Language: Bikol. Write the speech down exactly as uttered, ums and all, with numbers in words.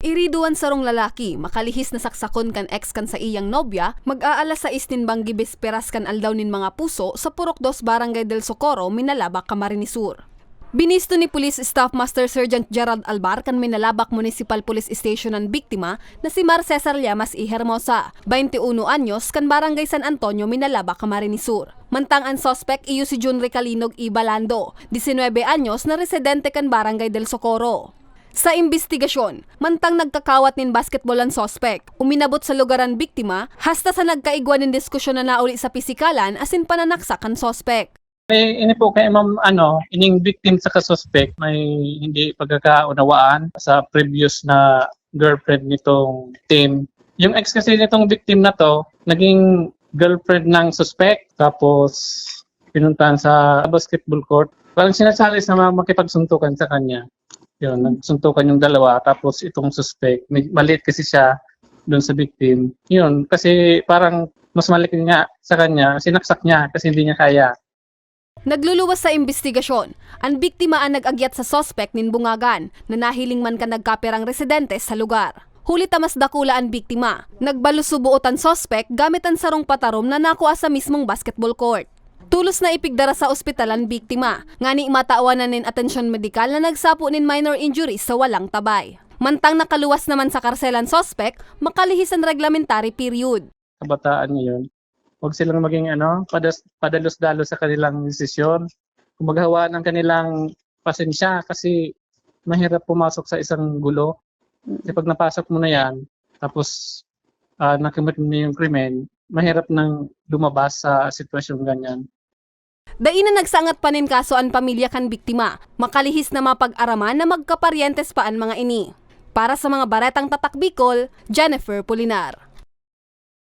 Irido an sarong lalaki, makalihis na saksakon kan ex kan saiyang nobya, mag-aalas sais nin banggi bisperas kan Aldaw nin Mga Puso sa Purok Dos, Barangay del Socorro, Minalabac, Camarines Sur. Binisto ni Police Staff Master Sergeant Gerald Albar kan Minalabac Municipal Police Station an biktima na si Mar Cesar Llamas y Hermosa, bainti uno anyos, kan Barangay San Antonio, Minalabac, Camarines Sur. Mantang an suspek iyo si Jun Recalinog y Balando, disinwebe anyos, na residente kan Barangay del Socorro. Sa imbestigasyon, mantang nagkakawat nin basketball an suspek, uminabot sa lugar an biktima, hasta sa nagkaigwa nin diskusyon na nauli sa pisikalan asin pananaksak kan suspek. Eh, ini po kay ma'am, ano, ining victim sa suspect may hindi pagkakaunawaan sa previous na girlfriend nitong victim. Yung ex kasi nitong victim na to, naging girlfriend ng suspect. Tapos, pinuntahan sa basketball court. Parang sinasali sa mga makipagsuntukan sa kanya. Yun, nagsuntukan yung dalawa. Tapos, itong suspect, may, maliit kasi siya doon sa victim. Yun, kasi parang mas maliit nga sa kanya, sinaksak niya kasi hindi niya kaya. Nagluluwas sa imbestigasyon, an biktima an nag-agyat sa suspek nin bungagan na nahiling man kan nagkapirang residente sa lugar. Huli ta mas dakula an biktima, nagbalos suboot an suspek gamit an sarong patarom na nakua sa mismong basketball court. Tolos na ipigdara sa ospital an biktima, ngani matawan na nin atensyon medikal na nagsapo nin minor injuries sa walang tabay. Mantang nakaluwas naman sa karsel an suspek, makalihis an reglamentary period. Kabataan ngayon, huwag silang maging ano, padas, padalos-dalos sa kanilang desisyon. Kung maghawaan ang kanilang pasensya kasi mahirap pumasok sa isang gulo. Kasi pag napasok mo na yan, tapos uh, nakamit mo yung krimen, mahirap nang lumabas sa sitwasyong ganyan. Dai na nagsangat pa nin kaso an pamilya kan biktima, makalihis na mapag-araman na magkaparyentes pa an mga ini. Para sa mga Baretang Tatak Bicol, Jennifer Pulinar.